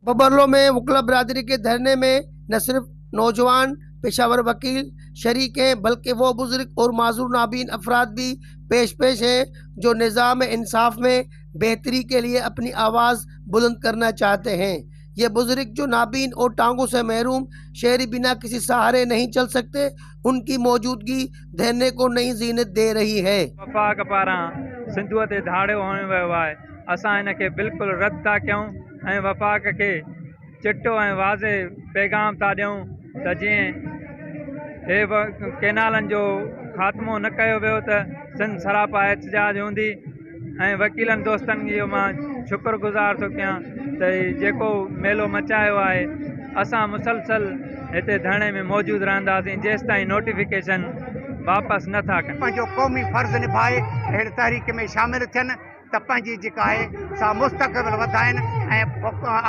ٻٻرلو ۾ وڪلا برادري के धरने में न सिर्फ नौजवान पेशावर वकील शरीक हैं, बल्कि वो बुजुर्ग और माजूर नाबीन अफराद भी पेश पेश हैं जो निज़ाम इंसाफ में बेहतरी के लिए अपनी आवाज़ बुलंद करना चाहते हैं। ये बुजुर्ग जो नाबीन और टांगों से महरूम शहरी बिना किसी सहारे नहीं चल सकते, उनकी मौजूदगी धरने को नई जीनत दे रही है। वफ़ाक़ पारां सिंधूअ ते धाड़ो हणयो वियो आहे, असां इन खे बिल्कुलु रद्द था कयूं ऐं वफ़ाक़ खे चिटो ऐं वाज़े पैगाम था ॾियूं त जीअं हे कैनालनि जो ख़ात्मो न कयो वियो त सिंध सरापा एहतजाज हूंदी ऐं वकीलनि दोस्तनि जो मां शुक्रगुज़ार थो कयां त जेको मेलो मचायो आहे, असां मुसलसल हिते धरणे में मौजूदु रहंदासीं जेसिताईं नोटिफिकेशन वापसि नथा कनि। पंहिंजो क़ौमी फ़र्ज़ निभाए हिन तहरीक में शामिल थियनि त पंहिंजी जेका आहे सा मुस्तक़बिल वधाइनि ऐं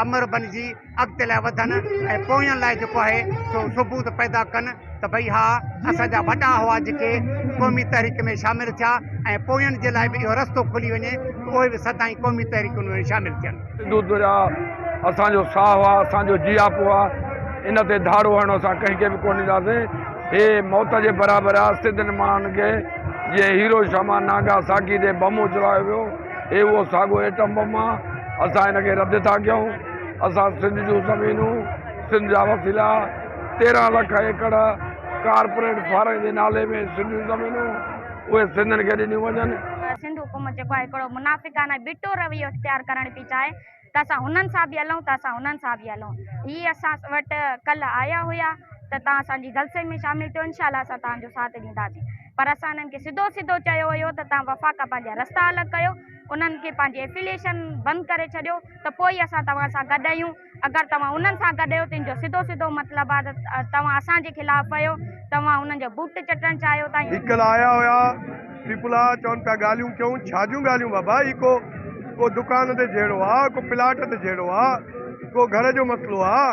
अमर बणिजी अॻिते लाइ वधनि ऐं पोयनि लाइ जेको आहे सो सबूत पैदा कनि त भई हा असांजा वॾा हुआ जेके क़ौमी तहरीक में शामिल थिया ऐं पोयनि जे लाइ बि इहो रस्तो खुली वञे त उहे बि सदाईं क़ौमी तहरीकुनि में शामिल थियनि। सिंधू दरिया असांजो साहु आहे, असांजो जियापो आहे, इन ते धाड़ो हणणु असां कंहिंखे बि कोन ॾींदासीं। हे मौत जे बराबरि आहे सिंधियुनि माण्हुनि खे। जीअं हिरोशिमा नागासाकी ते बम उछलायो वियो, हे उहो साॻियो एटम बम आहे। असां हिनखे रद्द था कयूं। असां सिंध जूं ज़मीनूं, सिंध जा वसीला, 13 लख एकड़ कारपोरेट फार्म जे नाले में सिंध जूं ज़मीनूं उहे सिंधियुनि खे ॾिनियूं वञनि। सिंध हुकूमत जेको आहे हिकिड़ो मुनाफ़िकाना ॿिटो रवैयो इख़्तियार करण पई चाहे त असां हुननि सां बि हलूं त असां हुननि सां बि हलूं। हीअ असां वटि कल्ह आया हुया त तव्हां असांजी जलसे में शामिल थियो, इनशा असां तव्हांजो साथ ॾींदासीं। पर असां हिननि खे सिधो सिधो चयो हुयो त तव्हां वफ़ाक़ खां पंहिंजा रस्ता अलॻि कयो, उन्हनि खे पंहिंजी एफिलिएशन बंदि करे छॾियो त पोइ ई असां तव्हां सां गॾु आहियूं। अगरि तव्हां उन्हनि सां गॾु आहियो त इन जो सिधो सिधो मतिलबु आहे त तव्हां असांजे ख़िलाफ़ आहियो, तव्हां उन्हनि जो बूट चटणु चाहियो था। ही कल्ह आया हुया पीपला, चवनि पिया ॻाल्हियूं कयूं। छा जूं ॻाल्हियूं बाबा? ही को को दुकान ते झेड़ो आहे, को प्लाट ते झेड़ो आहे, को घर जो मसइलो आहे,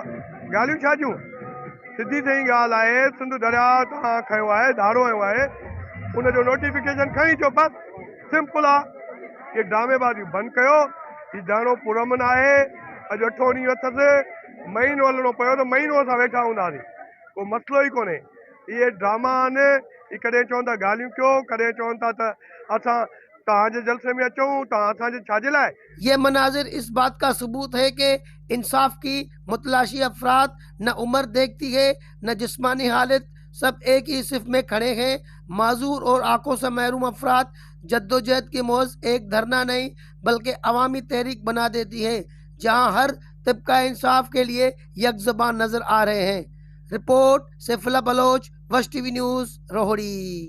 ॻाल्हियूं छा जूं? सिधी सही ॻाल्हि आहे, सिंधु दरिया तव्हां खयो आहे, धाड़ो हयो आहे, उनजो नोटिफिकेशन खणी अचो, बसि सिंपल आहे। इहे ड्रामेबाज़ियूं बंदि कयो। हीउ धरणो पुरअमन आहे, अॼु अठों ॾींहुं अथसि, महीनो हलणो पियो त महीनो असां वेठा हूंदासीं, को मसइलो ई कोन्हे। इहे ड्रामा आहिनि। इहे कॾहिं चवनि था ॻाल्हियूं कयो, कॾहिं चवनि था त असां तव्हांजे जलसे में अचूं, तव्हां असांजे छाजे लाइ? ये मनाजिर इस बात का सबूत है कि इंसाफ की मुतलाशी अफराद न उम्र देखती है न जिस्मानी हालत, सब एक ही सिफ में खड़े हैं। माजूर और आंखों से महरूम अफराद जद्दोजहद की मौज एक धरना नहीं बल्कि अवामी तहरीक बना देती है, जहां हर तबका इंसाफ के लिए यकजबान नजर आ रहे हैं। रिपोर्ट सैफुल्ला बलोच, वश टीवी न्यूज़, रोहड़ी।